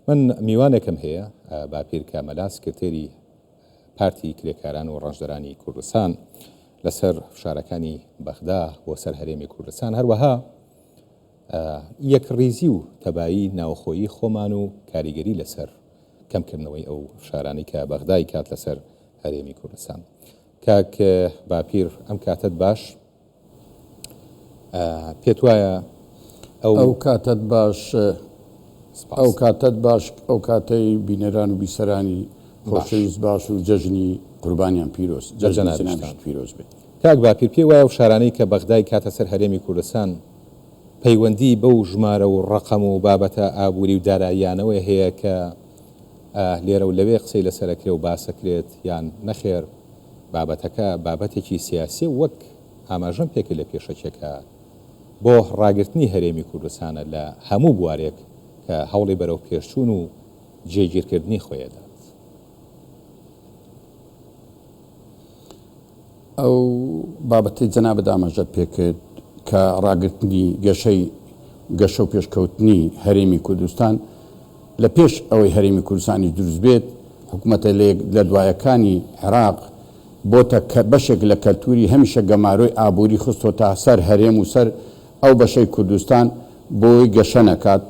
من میوانێکم هەیە باپیر کامەلا سکرتێری پارتی کرێکاران و ڕەنجدەرانی کوردستان لەسەر فشارەکانی بەغدا بۆ سەر هەرێمی کوردستان هەروەها یەکڕیزی و تەبایی ناوخۆیی خۆمان و کاریگەری لەسەر کەمکردنەوەی ئەو فشارانەی کە بەغدای کات لەسەر هەرێمی کوردستان. کاک باپیر ئەم کاتەت باش پێت وایە ئەو ئەو کاتەت باش ئەو کاتەت باش ئەو کاتەی بینەران و بیسەرانی خۆشەویست باش و جەژنی قوربانیان پیرۆز جەژنی پیرۆز بێت. کاک باپیر پێی وایە ئەو فشارانەی کە بەغدای کاتە سەر هەرێمی کوردستان پەیوەندی بەو ژمارە و ڕەقەم و بابەتە ئابووری و داراییانەوە هەیە کە لێرە و لەوێ قسەی لەسەر ئەکرێ و باس ئەکرێت یان نەخێر بابەتەکە بابەتێکی سیاسیە و وەک ئاماژەم پێکرد لە پێشەکیەکە بۆ ڕاگرتنی هەرێمی کوردستانە لە هەموو بوارێک کە هەوڵی بەرەو پێشچوون و جێگیرکردنی خۆی ئەدات. ئەو بابەتەی جەنابت ئاماژەت پێکرد کە ڕاگرتنی گەشەی گەشە و پێشکەوتنی هەرێمی کوردستان لە پێش ئەوەی هەرێمی کوردستانیش دروست بێت حکومەتە لە دوایەکانی عێراق بۆتە کە بەشێک لە کەلتوری هەمیشە گەمارۆی ئابوری خستۆتە سەر هەرێم و سەر ئەو بەشەی کوردستان بۆی گەشە نەکات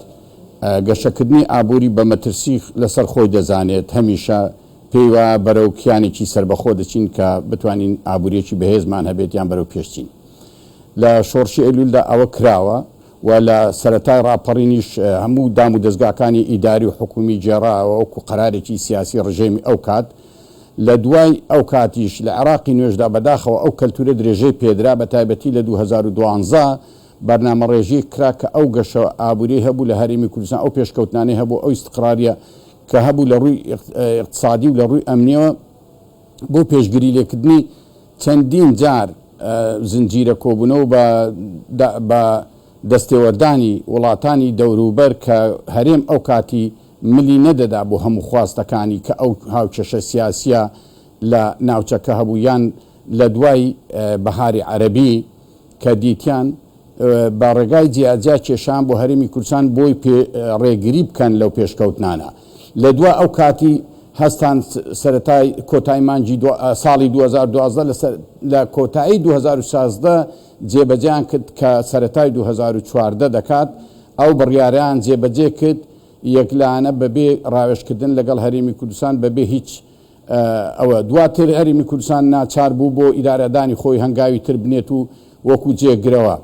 گەشەکردنی ئابوری بە مەترسی لەسەر خۆی دەزانێت هەمیشە پێی وایە بەرەو کیانێکی سەربەخۆ دەچین کە بتوانین ئابوورییەکی بەهێزمان هەبێت یان بەرەو پێش چین. لە شۆڕشی ئەیلوولدا ئەوە کراوە و لە سەرەتای ڕاپەڕینیش هەموو دام و دەزگاکانی ئیداری و حکوومی گێڕایەوە وەکوو قەرارێکی سیاسی ڕژێمی ئەو کات. لە دوای ئەو کاتیش لە عێراقی نوێشدا بەداخەوە ئەو کەلتوورە درێژەی پێدرا بە تایبەتی لە 2012 بەرنامەڕێژییەک کرا کە ئەو گەشە ئابووریەی هەبوو لە هەرێمی کوردستان ئەو پێشکەوتنانەی هەبوو ئەو ئیستقراریە کە هەبوو لە ڕووی ئیقتسادی و لە ڕووی ئەمنیەوە بۆ پێشگری لێکردنی چەندین جار زنجیرە کۆبوونەوە بە بە دەستێوەردانی وڵاتانی دەوروبەر کە هەرێم ئەو کاتی ملی نەدەدا بۆ هەموو خواستەکانی کە ئەو هاوکێشە سیاسیە لە ناوچەکە هەبوو یان لە دوای بەهاری عەرەبی کە دیتیان بە ڕێگای جیاجیا کێشان بۆ هەرێمی کوردستان بۆی پێ ڕێگری بکەن لەو پێشکەوتنانە. لە دوا ئەو کاتی هەستان سەرەتای کۆتای مانگی ساڵی 2012 لە سەر لە کۆتایی 2013 جێبەجێیان کرد کە سەرەتای 2014 دەکات ئەو بڕیارەیان جێبەجێ کرد یەکلایەنە بەبێ ڕاوێژکردن لەگەڵ هەرێمی کوردستان بەبێ هیچ ئەوە دواتر هەرێمی کوردستان ناچار بوو بۆ ئیدارەدانی خۆی هەنگاوی تر بنێت و وەکو جێگرەوە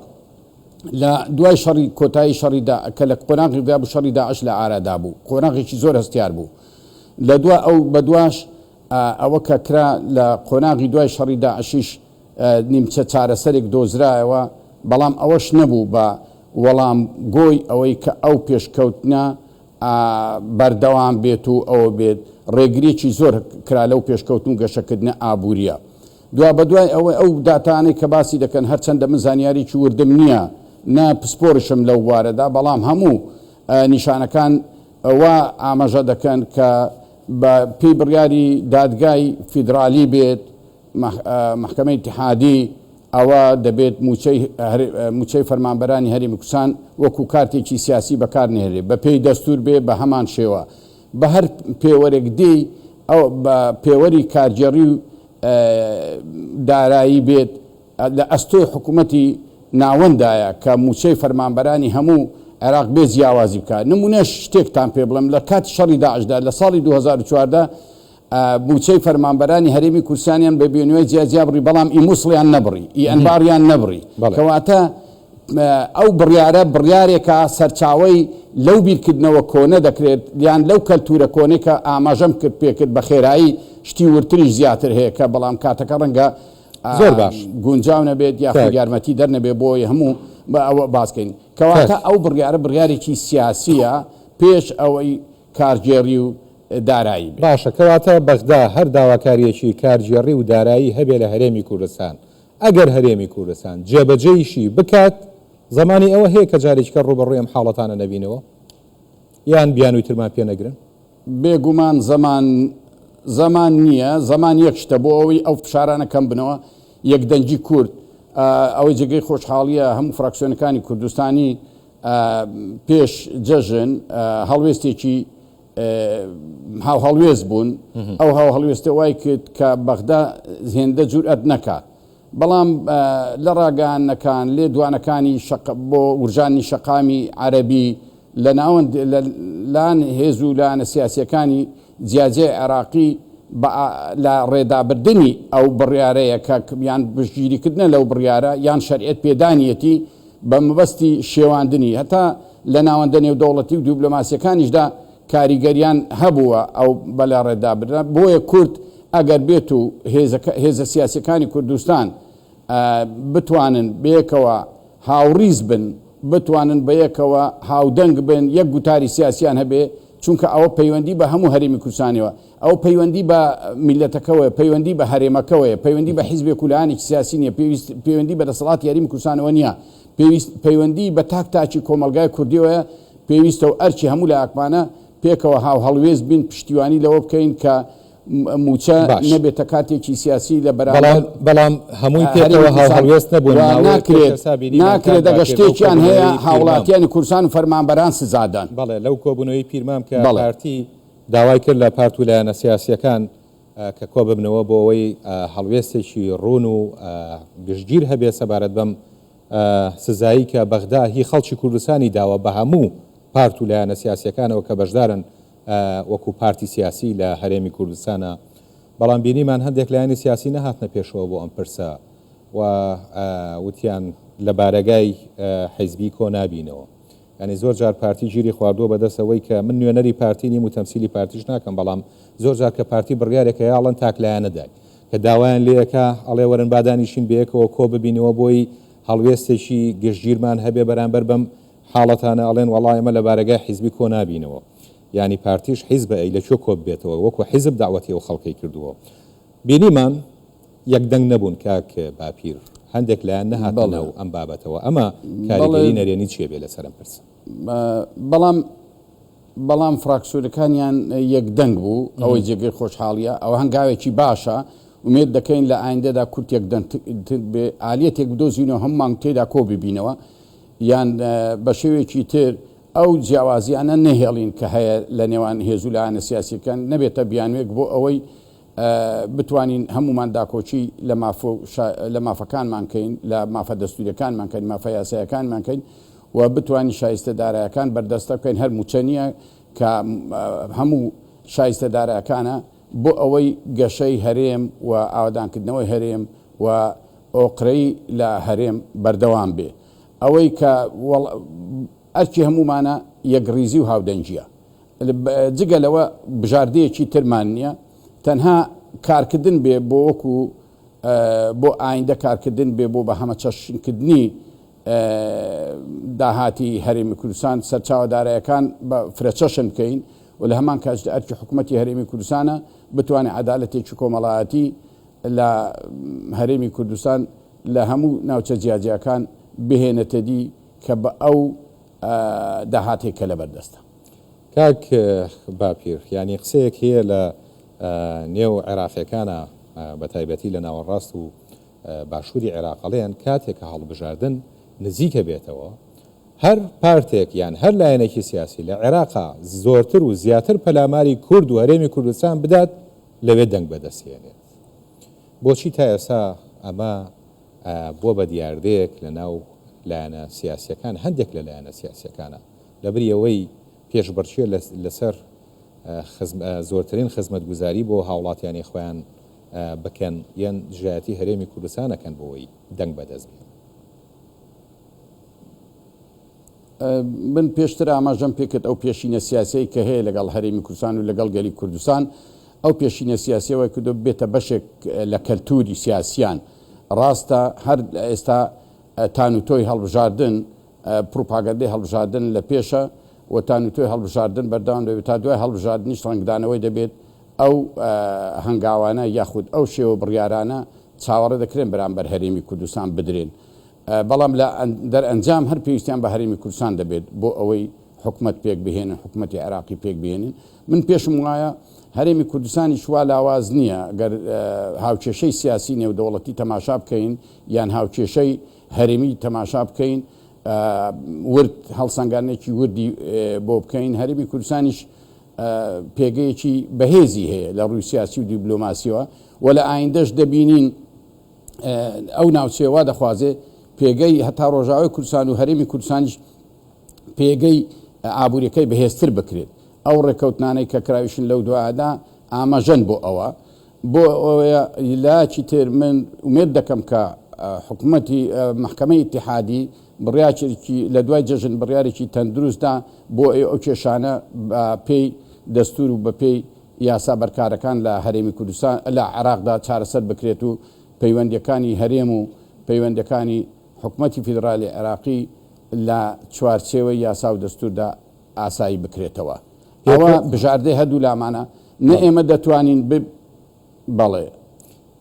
لە دوای شەڕی کۆتایی شەڕی دا کە لە قۆناغێکدا بوو شەڕی داعش لە ئارادا بوو قۆناغێکی زۆر هەستیار بوو لە دوا ئەو بەدواش ئەوە کە کرا لە قۆناغی دوای شەڕی داعشیش نیمچە چارەسەرێک دۆزرایەوە بەڵام ئەوەش نەبوو بە وەڵام گۆی ئەوەی کە ئەو پێشکەوتنە بەردەوام بێت و ئەوە بێت، ڕێگریی زۆر کرا لەو پێشکەوتن و گەشەکردنە ئابوورییە. دوابەدوای ئەوەی ئەو داتانەی کە باسی دەکەن، هەرچەندە من زانیاریی وردم نییە، نە پسپۆریشم لەو بوارەدا، بەڵام هەموو نیشانەکان وا ئاماژە دەکەن کە بە پێی بڕیاری دادگای فیدرالی بێت، مەحکەمەی ئیتیحادی، ئەوە دەبێت مووچەی مووچەی فەرمانبەرانی هەرێمی کوردستان وەکو کارتێکی سیاسی بەکار نەهێنرێت، بە پێی دەستوور بێ بە هەمان شێوە بە هەر پێوەرێک دێی ئەو بە پێوەری کارگێڕی و دارایی بێت لە ئەستۆی حکوومەتی ناوەندایە کە مووچەی فەرمانبەرانی هەموو عێراق بێ جیاوازی بکات. نموونەش شتێکتان پێ بڵێم لە کاتی شەڕی داعشدا لە ساڵی 2014 مووچەی فەرمانبەرانی هەرێمی کوردستانیان بە بیانووی جیا جیا بڕی، بەڵام ئی موسڵیان نەبڕی، ئی ئەنباریان نەبڕی. کەواتە ئەو بڕیارە بڕیارێکە سەرچاوەی لەو بیرکردنەوە کۆنە دەکرێت یان لەو کەلتوورە کۆنەی کە ئاماژەم کرد پێکرد بە خێرایی شتی وردتریش زیاتر هەیە کە بەڵام کاتەکە ڕەنگە زۆر باش گونجاو نەبێت یاخود یارمەتی دەر نەبێت بۆ هەموو بە ئەوە باس کەین. کەواتە ئەو بڕیارە بڕیارێکی سیاسییە پێش ئەوەی کارگێڕی و دارایی بێت. باشە کەواتە بەغدا هەر داواکارییەکی کارگێڕی و دارایی هەبێ لە هەرێمی کوردستان، ئەگەر هەرێمی کوردستان جێبەجێیشی بکات، زەمانی ئەوە هەیە کە جارێکیکە ڕووبەڕووی ئەم حاڵەتانە نەبینەوە؟ یان بیانووی ترمان پێ نەگرن؟ بێگومان زەمان زەمان نییە، زەمان یەک شتە بۆ ئەوەی ئەو فشارانە کەم بنەوە، یەکدەنگی کورد، ئەوەی جێگەی خۆشحاڵییە هەموو فراکسیۆنەکانی کوردستانی پێش جەژن هەڵوێستێکی. هاوهەڵوێست بوون، ئەو هاوهەڵوێستە وای کرد کە بەغدا هێندە جورئەت نەکا. بەڵام لە ڕاگەیاندنەکان، لێدوانەکانی شەق بۆ ورژاندنی شەقامی عەرەبی لە ناوەند لە لایەن هێز و لایەنە سیاسییەکانی جیاجیای عێراقی بە لە ڕێدابردنی ئەو بڕیارەیە کە یان پشتگیریکردنە لەو بڕیارە یان شەرعیەت پێدانیەتی بە مەبەستی شێواندنی هەتا لە ناوەندە نێودەوڵەتی و دیبلۆماسیەکانیشدا کاریگەریان هەبووە ئەو بەلاڕێدابردنە بۆیە کورد ئەگەر بێت و هێزە سیاسیەکانی کوردستان بتوانن بەیەکەوە هاوڕیز بن بتوانن بەیەکەوە هاودەنگ بن یەک گوتاری سیاسیان هەبێ چونکە ئەوە پەیوەندی بە هەموو هەرێمی کوردستانەوە ئەوە پەیوەندی بە میللەتەکەوەیە، پەیوەندی بە هەرێمەکەوەیە، پەیوەندی بە حیزبێک و لایەنێکی سیاسی نییە، پێویست پەیوەندی بە دەسەڵاتی هەرێمی کوردستانەوە نییە، پێویست پەیوەندی بە تاک تاکی کۆمەڵگای کوردیەوەیە، پێویستە و ئەرکی هەموو لایەکمانە پێکەوە هاوهەڵوێست بین، پشتیوانی لەوە بکەین کە مووچە باش. نەبێتە کارتێکی سیاسی لە بەڵام بەرامبەر بەڵام هەمووی هەرێمی پێکەوە کوردستان هاوهەڵوێست نەبوون، و ماوەیەک پێش ناکرێت ئێستا بینیمان کاک ناکرێت ئەگەر باپیر لەو شتێکیان هەیە کۆبوونەوەی پیرمام. هاوڵاتیانی کوردستان و فەرمانبەران سزادەن. بەڵێ لەو کۆبوونەوەی پیرمام کە بەڵێ. پارتی داوای کرد لە پارت و لایەنە سیاسییەکان کە کۆببنەوە بۆ ئەوەی هەڵوێستێکی ڕوون و گشتگیر هەبێت سەبارەت بەم سزایی کە بەغدا هی خەڵکی کوردستانی داوە بە هەموو پارت و لایەنە سیاسییەکانەوە کە بەشدارن وەکو پارتی سیاسی لە هەرێمی کوردستانە. بەڵام بینیمان هەندێک لایەنی سیاسی نەهاتنە پێشەوە بۆ ئەم پرسە و وتیان لە بارەگای حیزبی کۆ نابینەوە. یانی زۆر جار پارتی گیری خواردووە بە دەست ئەوەی کە من نوێنەری پارتی نیم و تەمسیلی پارتیش ناکەم بەڵام زۆر جار کە پارتی بڕیارێک هەیە ئەڵێن تاک لایەنە دای کە داوایان لێ ئەکا ئەڵێ وەرن با دانیشین بەیەکەوە کۆ ببینەوە بۆی هەڵوێستێکی گشتگیرمان هەبێ بەرامبەر بەم حاڵەتانە ئەڵێن وەڵا ئێمە لە بارەگای حیزبی کۆ نابینەوە یانی پارتیش حیزبە ئەی لە کوێ کۆ ببێتەوە وەکو حیزب دەعوەتی ئەو خەڵکەی کردووە بینیمان یەک دەنگ نەبوون کاک باپیر، هەندێک لایەن نەهاتنە ناو ئەم بابەتەوە، ئەمە کاریگەری نەرێنی چیە بێ لەسەر ئەم پرسە؟ بەڵام بەڵام فراکسیۆنەکانیان یەک دەنگ بوو، ئەوەی جێگەی خۆشحاڵیە، ئەوە هەنگاوێکی باشە، ئومێد دەکەین لە ئایندەدا کورد یەک دەنگتر بێ، ئالیەتێک بدۆزینەوە هەموومان تێدا کۆ ببینەوە، یان بە شێوەیەکی تر ئەو جیاوازیانە نەهێڵین کە هەیە لە نێوان هێز و لایەنە سیاسیەکان، نەبێتە بیانوێک بۆ ئەوەی بتوانین هەموومان داکۆکی لە ماف و لە مافەکانمان کەین، لە مافە دەستووریەکانمان کەین، مافە یاسایەکانمان کەین و بتوانین شایستە دارایەکان بەردەستە بکەین، هەر مووچە نییە کە هەموو شایستە دارایەکانە بۆ ئەوەی گەشەی هەرێم و ئاوەدانکردنەوەی هەرێم و ئۆقرەی لە هەرێم بەردەوام بێ. ئەوەی کە ئەرکی هەموومانە یەکڕیزی و هاودەنگییە. جگە لەوە بژاردەیەکی ترمان نییە تەنها کارکردن بێ بۆ وەکو بۆ ئایندە کارکردن بێ بۆ بە هەمەچەشنکردنی داهاتی هەرێمی کوردستان سەرچاوە دارایەکان بە فرەچەشن بکەین و لە هەمان کاتیشدا ئەرکی حکوومەتی هەرێمی کوردستانە بتوانێت عەدالەتێکی کۆمەڵایەتی لە هەرێمی کوردستان لە هەموو ناوچە جیاجیاکان بهێنێتە دی کە بە ئەو داهاتێک کە لەبەردەستە. کاک باپیر یانی قسەیەک هەیە لە نێو عێراقیەکانا بە تایبەتی لە ناوەڕاست و باشوری عێراق ئەڵێن کاتێک کە هەڵبژاردن نزیکە بێتەوە هەر پارتێک یان هەر لایەنێکی سیاسی لە عێراقا زۆرتر و زیاتر پەلاماری کورد و هەرێمی کوردستان بدات لەوێ دەنگ بەدەست هێنێت بۆچی تا ئێستا ئەمە بووە بە دیاردەیەک لە ناو لایەنە سیاسیەکان هەندێک لە لایەنە سیاسیەکانە لەبری ئەوەی پێشبڕکێ لەسەر زۆرترین خزمەتگوزاری بۆ هاوڵاتیانی خۆیان بکەن یان دژایەتی هەرێمی کوردستان ئەکەن بۆوەی دەنگ بەدەست بێنن. من پێشتر ئاماژەم پێکرد ئەو پێشینە سیاسیەی کە هەیە لەگەڵ هەرێمی کوردستان و لەگەڵ گەلی کوردستان ئەو پێشینە سیاسیە وای کردووە ببێتە بەشێک لە کەلتوری سیاسیان ڕاستە هەر ئێستا تانوتۆی هەڵبژاردن پڕوپاگەندەی هەڵبژاردن لە پێشە و تانوتۆی هەڵبژاردن بەردەوام دەبێت تا دوای هەڵبژاردنیش ڕەنگدانەوەی دەبێت ئەو هەنگاوانە یاخود ئەو شێوە بڕیارانە چاوەڕێ دەکرێن بەرامبەر هەرێمی کوردستان بدرێن بەڵام لە دەرئەنجام هەر پێویستیان بە هەرێمی کوردستان دەبێت بۆ ئەوەی حکومەت پێک بهێنن، حکومەتی عێراقی پێک بهێنن. من پێشم وایە هەرێمی کوردستانیش وا لاواز نییە، گەر هاوکێشەی سیاسی نێودەوڵەتی تەماشا بکەین یان هاوکێشەی هەرێمی تەماشا بکەین، ورد هەڵسەنگاندنێکی وردی بۆ بکەین، هەرێمی کوردستانیش پێگەیەکی بەهێزی هەیە لە ڕووی سیاسی و دیبلۆماسیەوە و لە ئایندەش دەبینین ئەو ناوچەیە وا دەخوازێ پێگەی هەتا ڕۆژاوای کوردستان و هەرێمی کوردستانیش پێگەی ئابووریەکەی بەهێزتر بکرێت. ئەو ڕێککەوتنانەی کە کراویشن لەو دوایەدا ئاماژەن بۆ ئەوە. بۆ ئەوەیە لایەکی تر من ئومێد دەکەم کە حکومەتی مەحکەمەی ئیتیحادی بڕیارێکی لە دوای جەژن بڕیارێکی تەندروست دا بۆ ئەوەی ئەو کێشانە بە پێی دەستور و بە پێی یاسا بەرکارەکان لە هەرێمی کوردستان لە عێراقدا چارەسەر بکرێت و پەیوەندیەکانی هەرێم و پەیوەندەکانی حکومەتی فیدرالی عێراقی لە چوارچێوەی یاسا و دەستوردا ئاسایی بکرێتەوە. ئەوە بژاردەی هەردوو لامانە، نە ئێمە دەتوانین ب بەڵێ.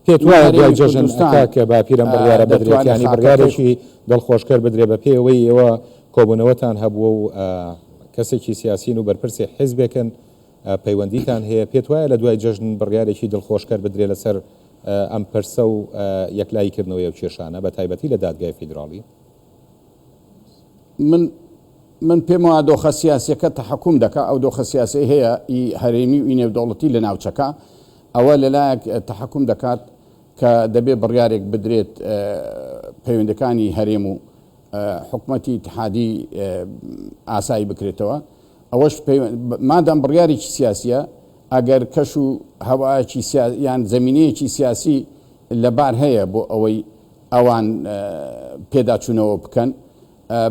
پێت نە وایە دوای هەرێمی جەژن کوردستان ئەکا کە باپیرەم بڕیارە بدرێت دەتوانێت یانی خاکەکەی بڕیارێکی دڵخۆشکەر بدرێ بە پێی ئەوەی ئێوە کۆبوونەوەتان هەبووە و کەسێکی سیاسین و بەرپرسی حیزبێکن پەیوەندیتان هەیە پێت وایە لە دوای جەژن بڕیارێکی دڵخۆشکەر بدرێ لەسەر ئەم پرسە و یەکلایی کردنەوەی ئەو کێشانە بە تایبەتی لە دادگای فیدراڵی؟ من من پێم وایە دۆخە سیاسیەکە تەحەکوم دەکا، ئەو دۆخە سیاسیەی هەیە ئی هەرێمی و ئی نێودەوڵەتی لە ناوچەکە، ئەوە لەلایەک تەحەکوم دەکات کە دەبێ بڕیارێک بدرێت پەیوەندەکانی هەرێم و حکومەتی ئیتحادی ئاسایی بکرێتەوە، ئەوەش مادام بڕیارێکی سیاسیە ئەگەر کەش و هەوایەکی یان زەمینەیەکی سیاسی لەبار هەیە بۆ ئەوەی ئەوان پێداچوونەوە بکەن،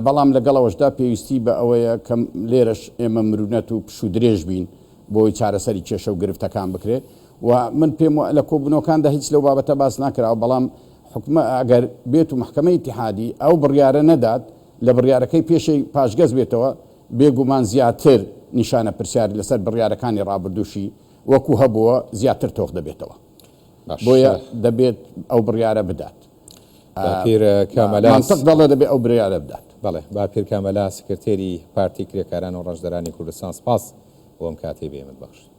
بەڵام لەگەڵ ئەوەشدا پێویستی بە ئەوەیە کە لێرەش ئێمە مرونەت و پشوو درێژ بین بۆی چارەسەری کێشە و گرفتەکان بکرێت و من پێم لە کۆبوونەوەکاندا هیچ لەو بابەتە باس ناکراوە بەڵام حکومە ئەگەر بێت و مەحکەمەی ئیتیحادی ئەو بڕیارە نەدات لە بڕیارەکەی پێشەی پاشگەز بێتەوە بێگومان زیاتر نیشانە پرسیار لەسەر بڕیارەکانی ڕابردووشی وەکو هەبووە زیاتر تۆخ دەبێتەوە بۆیە دەبێت ئەو بڕیارە بدات. باپیر کامەلا مەنتق دەڵێ دەبێ ئەو بریارە بدات. بەڵێ باپیر کامەلا سکرتێری پارتی کرێکاران و ڕەنجدەرانی کوردستان سپاس بۆ ئەم کاتەی بە ئێمەت بەخشی.